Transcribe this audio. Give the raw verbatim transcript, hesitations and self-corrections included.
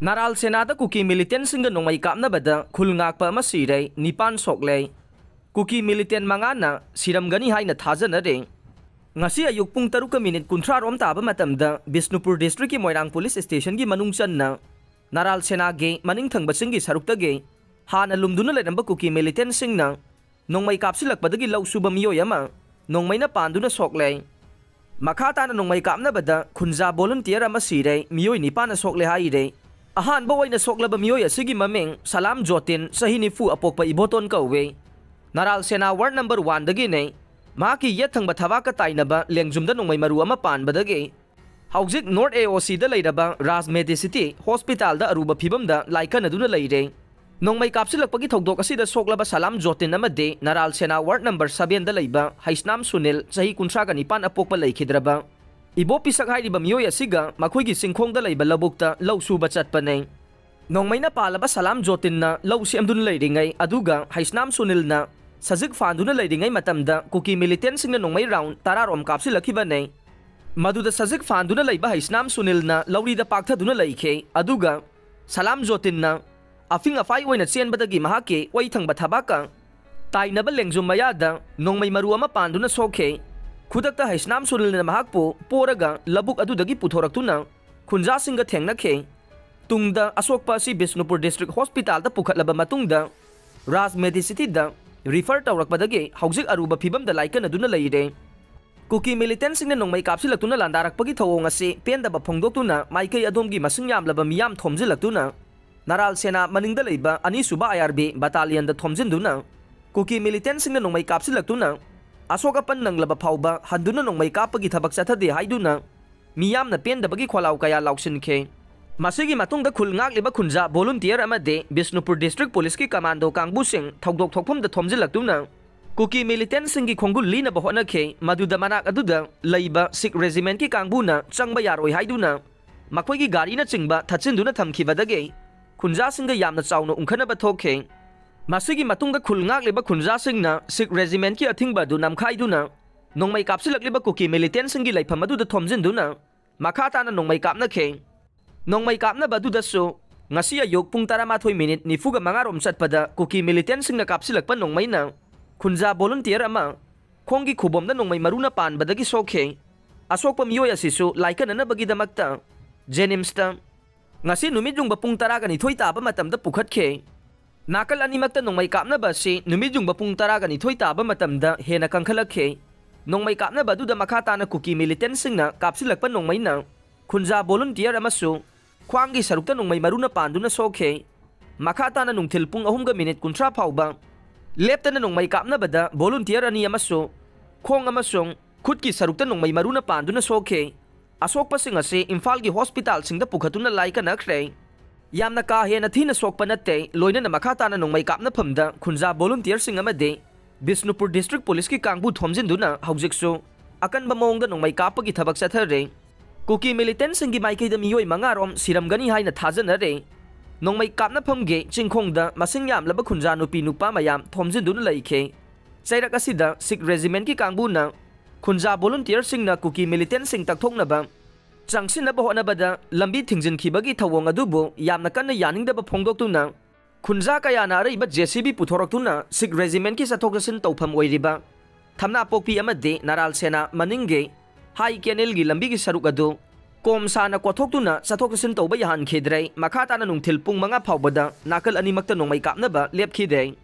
ꯅꯔꯥꯜ ꯁꯦꯅꯥꯗ ꯀꯨꯀꯤ ꯃꯤꯂꯤꯇꯦꯟꯁꯤꯡꯒ ꯅꯣꯡꯃꯩ ꯀꯥꯞꯅꯕꯗ ꯈꯨꯜ ꯉꯥꯛꯄ ꯑꯃ ꯁꯤꯔꯦ, ꯅꯤꯄꯥꯟ ꯁꯣꯛꯂꯦ꯫ ꯀꯨꯀꯤ ꯃꯤꯂꯤꯇꯦꯟ ꯃꯉꯥꯅ ꯁꯤꯔꯝꯒꯅꯤ ꯍꯥꯏꯅ ꯊꯥꯖꯅꯔꯦ꯫ ꯉꯁꯤ ꯑꯌꯨꯛ ꯄꯨꯡ ꯇꯔꯨꯛꯀ ꯃꯤꯅꯤꯠ ꯀꯨꯟꯊ꯭ꯔꯥ ꯔꯣꯝ ꯇꯥꯕ ꯃꯇꯝꯗ ꯕꯤꯁꯅꯨꯄꯨꯔ ꯗꯤꯁꯇ꯭ꯔꯤꯛꯀꯤ ꯃꯣꯏꯔꯥꯡ ꯄꯨꯂꯤꯁ ꯁ꯭ꯇꯦꯁꯟꯒꯤ ꯃꯅꯨꯡ ꯆꯟꯅ ꯅꯔꯥꯜ ꯁꯦꯅꯥꯒꯤ ꯃꯅꯤꯡ ꯊꯪꯕ ꯆꯤꯡꯒꯤ ꯁꯔꯨꯛꯇꯒꯤ ꯍꯥꯟꯅ ꯂꯨꯝꯗꯨꯅ ꯂꯩꯔꯝꯕ ꯀꯨꯀꯤ ꯃꯤꯂꯤꯇꯦꯟꯁꯤꯡꯅ ꯅꯣꯡꯃꯩ ꯀꯥꯞꯁꯤꯜꯂꯛꯄꯗꯒꯤ ꯂꯧ ꯁꯨꯕ ꯃꯤꯑꯣꯏ ꯑꯃ ꯅꯣꯡꯃꯩꯅ ꯄꯥꯟꯗꯨꯅ ꯁꯣꯛꯂꯦ꯫ ꯃꯈꯥ ꯇꯥꯅ ꯅꯣꯡꯃꯩ ꯀꯥꯞꯅꯕꯗ ꯈꯨꯟꯖꯥ ꯚꯣꯂꯨꯟꯇꯤꯌꯔ ꯑꯃ ꯁꯤꯔꯦ, ꯃꯤꯑꯣꯏ ꯅꯤꯄꯥꯟꯅ ꯁꯣꯛꯂꯦ ꯍꯥꯏꯔꯦ꯫ ꯑꯍꯥꯟꯕ ꯑꯣꯏꯅ ꯁꯣꯛꯂꯕ ꯃꯤꯑꯣꯏ ꯑꯁꯤꯒꯤ ꯃꯃꯤꯡ ꯁꯂꯥꯝ ꯖꯣꯇꯤꯟ, ꯆꯍꯤ ꯅꯤꯐꯨ, ꯑꯄꯣꯛꯄ ꯏꯕꯣꯇꯣꯟ ꯀꯧꯋꯦ꯫ ꯅꯔꯥꯜ ꯁꯦꯅꯥ ꯋꯥꯔꯗ ꯅꯝꯕꯔ ꯋꯥꯟꯗꯒꯤꯅꯦ꯫ ꯃꯍꯥꯛꯀꯤ ꯌꯦꯠ ꯊꯪꯕ ꯊꯕꯥꯛꯀ ꯇꯥꯏꯅꯕ ꯂꯦꯡꯖꯨꯝꯗ ꯅꯣꯡꯃꯩ ꯃꯔꯨ ꯑꯃ ꯄꯥꯟꯕꯗꯒꯤ ꯍꯧꯖꯤꯛ ꯅꯣꯔꯠ ꯑꯦ ꯑꯣ ꯁꯤꯗ ꯂꯩꯔꯕ ꯔꯥꯖ ꯃꯦꯗꯤꯁꯤꯇꯤ ꯍꯣꯁꯄꯤꯇꯥꯜꯗ ꯑꯔꯨꯕ ꯐꯤꯕꯝꯗ ꯂꯥꯏꯀꯠꯅꯗꯨꯅ ꯂꯩꯔꯦ꯫ ꯅꯣꯡꯃꯩ ꯀꯥꯞꯁꯤꯜꯂꯛꯄꯒꯤ ꯊꯧꯗꯣꯛ ꯑꯁꯤꯗ ꯁꯣꯛꯂꯕ ꯁꯂꯥꯝ ꯖꯣꯇꯤꯟ ꯑꯃꯗꯤ ꯅꯔꯥꯜ ꯁꯦꯅꯥ ꯋꯥꯔꯗ ꯅꯝꯕꯔ ꯁꯚꯦꯟꯗ ꯂꯩꯕ ꯍꯩꯁꯅꯥꯝ ꯁꯨꯅꯤꯜ, ꯆꯍꯤ ꯀꯨꯟꯊ꯭ꯔꯥꯒ ꯅꯤꯄꯥꯟ, ꯑꯄꯣꯛꯄ ꯂꯩꯈꯤꯗ꯭ꯔꯕ ꯏꯕꯣ ꯄꯤꯁꯛ ꯍꯥꯏꯔꯤꯕ ꯃꯤꯑꯣꯏ ꯑꯁꯤꯒ ꯃꯈꯣꯏꯒꯤ ꯆꯤꯡꯈꯣꯡꯗ ꯂꯩꯕ ꯂꯧꯕꯨꯛꯇ ꯂꯧ ꯁꯨꯕ ꯆꯠꯄꯅꯦ꯫ ꯅꯣꯡꯃꯩꯅ ꯄꯥꯜꯂꯕ ꯁꯂꯥꯝ ꯖꯣꯇꯤꯟꯅ ꯂꯧ ꯁꯦꯝꯗꯨꯅ ꯂꯩꯔꯤꯉꯩ ꯑꯗꯨꯒ ꯍꯩꯁꯅꯥꯝ ꯁꯨꯅꯤꯜꯅ ꯁꯖꯤꯛ ꯐꯥꯟꯗꯨꯅ ꯂꯩꯔꯤꯉꯩ ꯃꯇꯝꯗ ꯀꯨꯀꯤ ꯃꯤꯂꯤꯇꯦꯟꯁꯤꯡꯅ ꯅꯣꯡꯃꯩ ꯔꯥꯎꯟ ꯇꯔꯥ ꯔꯣꯝ ꯀꯥꯞꯁꯤꯜꯂꯛꯈꯤꯕꯅꯦ꯫ ꯃꯗꯨꯗ ꯁꯖꯤꯛ ꯐꯥꯟꯗꯨꯅ ꯂꯩꯕ ꯍꯩꯁꯅꯥꯝ ꯁꯨꯅꯤꯜꯅ ꯂꯧꯔꯤꯗ ꯄꯥꯛꯊꯗꯨꯅ ꯂꯩꯈꯤ꯫ ꯑꯗꯨꯒ ꯁꯂꯥꯝ ꯖꯣꯇꯤꯟꯅ ꯑꯐꯤꯡ ꯑꯐꯥꯏ ꯑꯣꯏꯅ ꯆꯦꯟꯕꯗꯒꯤ ꯃꯍꯥꯛꯀꯤ ꯑꯣꯏ ꯊꯪꯕ ꯊꯕꯥꯛꯀ ꯇꯥꯏꯅꯕ ꯂꯦꯡꯖꯨꯝ ꯃꯌꯥꯗ ꯅꯣꯡꯃꯩ ꯃꯔꯨ ꯑꯃ ꯄꯥꯟꯗꯨꯅ ꯁꯣꯛꯈꯤ꯫ ꯈꯨꯗꯛꯇ ꯍꯩꯁꯅꯥꯝ ꯁꯨꯅꯤꯜꯅ ꯃꯍꯥꯛꯄꯨ ꯄꯣꯔꯒ ꯂꯧꯕꯨꯛ ꯑꯗꯨꯗꯒꯤ ꯄꯨꯊꯣꯔꯛꯇꯨꯅ ꯈꯨꯟꯖꯥꯁꯤꯡꯒ ꯊꯦꯡꯅꯈꯤ꯫ ꯇꯨꯡꯗ ꯑꯁꯣꯛꯄ ꯑꯁꯤ ꯕꯤꯁꯅꯨꯄꯨꯔ ꯗꯤꯁꯇ꯭ꯔꯤꯛ ꯍꯣꯁꯄꯤꯇꯥꯜꯗ ꯄꯨꯈꯠꯂꯕ ꯃꯇꯨꯡꯗ ꯔꯥꯖ ꯃꯦꯗꯤꯁꯤꯇꯤꯗ ꯔꯤꯐꯔ ꯇꯧꯔꯛꯄꯗꯒꯤ ꯍꯧꯖꯤꯛ ꯑꯔꯨꯕ ꯐꯤꯕꯝꯗ ꯂꯥꯏꯀꯠꯅꯗꯨꯅ ꯂꯩꯔꯦ꯫ ꯀꯨꯀꯤ ꯃꯤꯂꯤꯇꯦꯟꯁꯤꯡꯅ ꯅꯣꯡꯃꯩ ꯀꯥꯞꯁꯤꯜꯂꯛꯇꯨꯅ ꯂꯥꯟꯗꯥꯔꯛꯄꯒꯤ ꯊꯧꯑꯣꯡ ꯑꯁꯤ ꯄꯦꯟꯗꯕ ꯐꯣꯡꯗꯣꯛꯇꯨꯅ ꯃꯥꯏꯀꯩ ꯑꯗꯣꯝꯒꯤ ꯃꯁꯤꯡ ꯌꯥꯝꯂꯕ ꯃꯤꯌꯥꯝ ꯊꯣꯝꯖꯤꯜꯂꯛꯇꯨꯅ ꯅꯔꯥꯜ ꯁꯦꯅꯥ ꯃꯅꯤꯡꯗ ꯂꯩꯕ ꯑꯅꯤꯁꯨꯕ ꯑꯥꯏ ꯑꯥꯔ ꯕꯤ ꯕꯇꯥꯂꯤꯌꯟꯗ ꯊꯣꯝꯖꯤꯟꯗꯨꯅ ꯀꯨꯀꯤ ꯃꯤꯂꯤꯇꯦꯟꯁꯤꯡꯅ ꯅꯣꯡꯃꯩ ꯀꯥꯞꯁꯤꯜꯂꯛꯇꯨꯅ ꯑꯁꯣꯛ ꯑꯄꯟ ꯅꯪꯂꯕ ꯐꯥꯎꯕ ꯍꯟꯗꯨꯅ ꯅꯣꯡꯃꯩ ꯀꯥꯞꯄꯒꯤ ꯊꯕꯛ ꯆꯠꯊꯗꯦ ꯍꯥꯏꯗꯨꯅ ꯃꯤꯌꯥꯝꯅ ꯄꯦꯟꯗꯕꯒꯤ ꯈꯣꯜꯂꯥꯎ ꯀꯌꯥ ꯂꯥꯎꯁꯤꯟꯈꯤ꯫ ꯃꯁꯤꯒꯤ ꯃꯇꯨꯡꯗ ꯈꯨꯜ ꯉꯥꯛꯂꯤꯕ ꯈꯨꯟꯖꯥ ꯚꯣꯂꯨꯟꯇꯤꯌꯔ ꯑꯃꯗꯤ ꯕꯤꯁꯅꯨꯄꯨꯔ ꯗꯤꯁꯇ꯭ꯔꯤꯛ ꯄꯨꯂꯤꯁꯀꯤ ꯀꯃꯥꯟꯗꯣ ꯀꯥꯡꯕꯨꯁꯤꯡ ꯊꯧꯗꯣꯛ ꯊꯣꯛꯐꯝꯗ ꯊꯣꯝꯖꯤꯜꯂꯛꯇꯨꯅ ꯀꯨꯀꯤ ꯃꯤꯂꯤꯇꯦꯟꯁꯤꯡꯒꯤ ꯈꯣꯡꯒꯨꯜ ꯂꯤꯅꯕ ꯍꯣꯠꯅꯈꯤ꯫ ꯃꯗꯨꯗ ꯃꯅꯥꯛ ꯑꯗꯨꯗ ꯂꯩꯕ ꯁꯤꯈ ꯔꯦꯖꯤꯃꯦꯟꯠꯀꯤ ꯀꯥꯡꯕꯨꯅ ꯆꯪꯕ ꯌꯥꯔꯣꯏ ꯍꯥꯏꯗꯨꯅ ꯃꯈꯣꯏꯒꯤ ꯒꯥꯔꯤꯅꯆꯤꯡꯕ ꯊꯠꯆꯤꯟꯗꯨꯅ ꯊꯝꯈꯤꯕꯗꯒꯤ ꯈꯨꯟꯖꯥꯁꯤꯡꯒ ꯌꯥꯝꯅ ꯆꯥꯎꯅ ꯎꯪꯈꯠꯅꯕ ꯊꯣꯛꯈꯤ꯫ ꯃꯁꯤꯒꯤ ꯃꯇꯨꯡꯗ ꯈꯨꯜ ꯉꯥꯛꯂꯤꯕ ꯈꯨꯟꯖꯥꯁꯤꯡꯅ ꯁꯤꯈ ꯔꯦꯖꯤꯃꯦꯟꯠꯀꯤ ꯑꯊꯤꯡꯕ ꯑꯗꯨ ꯅꯝꯈꯥꯏꯗꯨꯅ ꯅꯣꯡꯃꯩ ꯀꯥꯞꯁꯤꯜꯂꯛꯂꯤꯕ ꯀꯨꯀꯤ ꯃꯤꯂꯤꯇꯦꯟꯁꯤꯡꯒꯤ ꯂꯩꯐꯝ ꯑꯗꯨꯗ ꯊꯣꯝꯖꯤꯟꯗꯨꯅ ꯃꯈꯥ ꯇꯥꯅ ꯅꯣꯡꯃꯩ ꯀꯥꯞꯅꯈꯤ꯫ ꯅꯣꯡꯃꯩ ꯀꯥꯞꯅꯕ ꯑꯗꯨꯗꯁꯨ ꯉꯁꯤ ꯑꯌꯨꯛ ꯄꯨꯡ ꯇꯔꯥꯃꯥꯊꯣꯏ ꯃꯤꯅꯤꯠ ꯅꯤꯐꯨꯒ ꯃꯉꯥ ꯔꯣꯝ ꯆꯠꯄꯗ ꯀꯨꯀꯤ ꯃꯤꯂꯤꯇꯦꯟꯁꯤꯡꯅ ꯀꯥꯞꯁꯤꯜꯂꯛꯄ ꯅꯣꯡꯃꯩꯅ ꯈꯨꯟꯖꯥ ꯚꯣꯂꯨꯟꯇꯤꯌꯔ ꯑꯃ ꯈꯣꯡꯒꯤ ꯈꯨꯕꯣꯝꯗ ꯅꯣꯡꯃꯩ ꯃꯔꯨꯅ ꯄꯥꯟꯕꯗꯒꯤ ꯁꯣꯛꯈꯤ꯫ ꯑꯁꯣꯛꯄ ꯃꯤꯑꯣꯏ ꯑꯁꯤꯁꯨ ꯂꯥꯏꯀꯠꯅꯅꯕꯒꯤꯗꯃꯛꯇ ꯖꯦꯅꯤꯝꯁꯇ ꯉꯁꯤ ꯅꯨꯃꯤꯠ ꯌꯨꯡꯕ ꯄꯨꯡ ꯇꯔꯥꯒ ꯅꯤꯊꯣꯏ ꯇꯥꯕ ꯃꯇꯝꯗ ꯄꯨꯈꯠꯈꯤ꯫ ꯅꯥꯀꯜ ꯑꯅꯤꯃꯛꯇ ꯅꯣꯡꯃꯩ ꯀꯥꯞꯅꯕ ꯑꯁꯤ ꯅꯨꯃꯤꯠ ꯌꯨꯡꯕ ꯄꯨꯡ ꯇꯔꯥꯒ ꯅꯤꯊꯣꯏ ꯇꯥꯕ ꯃꯇꯝꯗ ꯍꯦꯟꯅ ꯀꯟꯈꯠꯂꯛꯈꯤ꯫ ꯅꯣꯡꯃꯩ ꯀꯥꯞꯅꯕ ꯑꯗꯨꯗ ꯃꯈꯥ ꯇꯥꯅ ꯀꯨꯀꯤ ꯃꯤꯂꯤꯇꯦꯟꯁꯤꯡꯅ ꯀꯥꯞꯁꯤꯜꯂꯛꯄ ꯅꯣꯡꯃꯩꯅ ꯈꯨꯟꯖꯥ ꯚꯣꯂꯨꯟꯇꯤꯌꯔ ꯑꯃꯁꯨ ꯈ꯭ꯋꯥꯡꯒꯤ ꯁꯔꯨꯛꯇ ꯅꯣꯡꯃꯩ ꯃꯔꯨꯅ ꯄꯥꯟꯗꯨꯅ ꯁꯣꯛꯈꯤ꯫ ꯃꯈꯥ ꯇꯥꯅ ꯅꯨꯡꯊꯤꯜ ꯄꯨꯡ ꯑꯍꯨꯝꯒ ꯃꯤꯅꯤꯠ ꯀꯨꯟꯊ꯭ꯔꯥ ꯐꯥꯎꯕ ꯂꯦꯞꯇꯅ ꯅꯣꯡꯃꯩ ꯀꯥꯞꯅꯕꯗ ꯚꯣꯂꯨꯟꯇꯤꯌꯔ ꯑꯅꯤ ꯑꯃꯁꯨ ꯈꯣꯡ ꯑꯃꯁꯨꯡ ꯈꯨꯠꯀꯤ ꯁꯔꯨꯛꯇ ꯅꯣꯡꯃꯩ ꯃꯔꯨꯅ ꯄꯥꯟꯗꯨꯅ ꯁꯣꯛꯈꯤ꯫ ꯑꯁꯣꯛꯄꯁꯤꯡ ꯑꯁꯤ ꯏꯝꯐꯥꯜꯒꯤ ꯍꯣꯁꯄꯤꯇꯥꯜꯁꯤꯡꯗ ꯄꯨꯈꯠꯇꯨꯅ ꯂꯥꯏꯀꯠꯅꯈ꯭ꯔꯦ꯫ ꯌꯥꯝꯅ ꯀꯥ ꯍꯦꯟꯅ ꯊꯤꯅ ꯁꯣꯛꯄ ꯅꯠꯇꯦ, ꯂꯣꯏꯅꯅ ꯃꯈꯥ ꯇꯥꯅ ꯅꯣꯡꯃꯩ ꯀꯥꯞꯅꯐꯝꯗ ꯈꯨꯟꯖꯥ ꯚꯣꯂꯨꯟꯇꯤꯌꯔꯁꯤꯡ ꯑꯃꯗꯤ ꯕꯤꯁꯅꯨꯄꯨꯔ ꯗꯤꯁꯇ꯭ꯔꯤꯛ ꯄꯨꯂꯤꯁꯀꯤ ꯀꯥꯡꯕꯨ ꯊꯣꯝꯖꯤꯟꯗꯨꯅ ꯍꯧꯖꯤꯛꯁꯨ ꯑꯀꯟꯕ ꯃꯑꯣꯡꯗ ꯅꯣꯡꯃꯩ ꯀꯥꯞꯄꯒꯤ ꯊꯕꯛ ꯆꯠꯊꯔꯤ꯫ ꯀꯨꯀꯤ ꯃꯤꯂꯤꯇꯦꯟꯁꯤꯡꯒꯤ ꯃꯥꯏꯀꯩꯗ ꯃꯤꯑꯣꯏ ꯃꯉꯥꯔꯣꯝ ꯁꯤꯔꯝꯒꯅꯤ ꯍꯥꯏꯅ ꯊꯥꯖꯅꯔꯤ꯫ ꯅꯣꯡꯃꯩ ꯀꯥꯞꯅꯐꯝꯒꯤ ꯆꯤꯡꯈꯣꯡꯗ ꯃꯁꯤꯡ ꯌꯥꯝꯂꯕ ꯈꯨꯟꯖꯥ ꯅꯨꯄꯤ ꯅꯨꯄꯥ ꯃꯌꯥꯝ ꯊꯣꯝꯖꯤꯟꯗꯨꯅ ꯂꯩꯈꯤ꯫ ꯆꯩꯔꯛ ꯑꯁꯤꯗ ꯁꯤꯈ ꯔꯦꯖꯤꯃꯦꯟꯠꯀꯤ ꯀꯥꯡꯕꯨꯅ ꯈꯨꯟꯖꯥ ꯚꯣꯂꯨꯟꯇꯤꯌꯔꯁꯤꯡꯅ ꯀꯨꯀꯤ ꯃꯤꯂꯤꯇꯦꯟꯁꯤꯡ ꯇꯛꯊꯣꯛꯅꯕ ꯆꯪꯁꯤꯟꯅꯕ ꯍꯣꯠꯅꯕꯗ ꯂꯝꯕꯤ ꯊꯤꯡꯖꯤꯟꯈꯤꯕꯒꯤ ꯊꯧꯑꯣꯡ ꯑꯗꯨꯕꯨ ꯌꯥꯝꯅ ꯀꯟꯅ ꯌꯥꯅꯤꯡꯗꯕ ꯐꯣꯡꯗꯣꯛꯇꯨꯅ ꯈꯨꯟꯖꯥ ꯀꯌꯥꯅ ꯑꯔꯩꯕ ꯖꯦ ꯁꯤ ꯕꯤ ꯄꯨꯊꯣꯔꯛꯇꯨꯅ ꯁꯤꯈ ꯔꯦꯖꯤꯃꯦꯟꯠꯀꯤ ꯆꯠꯊꯣꯛ ꯆꯠꯁꯤꯟ ꯇꯧꯐꯝ ꯑꯣꯏꯔꯤꯕ ꯊꯝꯅꯥꯄꯣꯛꯄꯤ ꯑꯃꯗꯤ ꯅꯔꯥꯜ ꯁꯦꯅꯥ ꯃꯅꯤꯡꯒꯤ ꯍꯥꯏ ꯀꯦꯅꯦꯜꯒꯤ ꯂꯝꯕꯤꯒꯤ ꯁꯔꯨꯛ ꯑꯗꯨ ꯀꯣꯝ ꯁꯥꯅ ꯀꯣꯊꯣꯛꯇꯨꯅ ꯆꯠꯊꯣꯛ ꯆꯠꯁꯤꯟ ꯇꯧꯕ ꯌꯥꯍꯟꯈꯤꯗ꯭ꯔꯦ꯫ ꯃꯈꯥ ꯇꯥꯅ ꯅꯨꯡꯊꯤꯜ ꯄꯨꯡ ꯃꯉꯥ ꯐꯥꯎꯕꯗ ꯅꯥꯀꯜ ꯑꯅꯤꯃꯛꯇ ꯅꯣꯡꯃꯩ ꯀꯥꯞꯅꯕ ꯂꯦꯞꯈꯤꯗꯦ꯫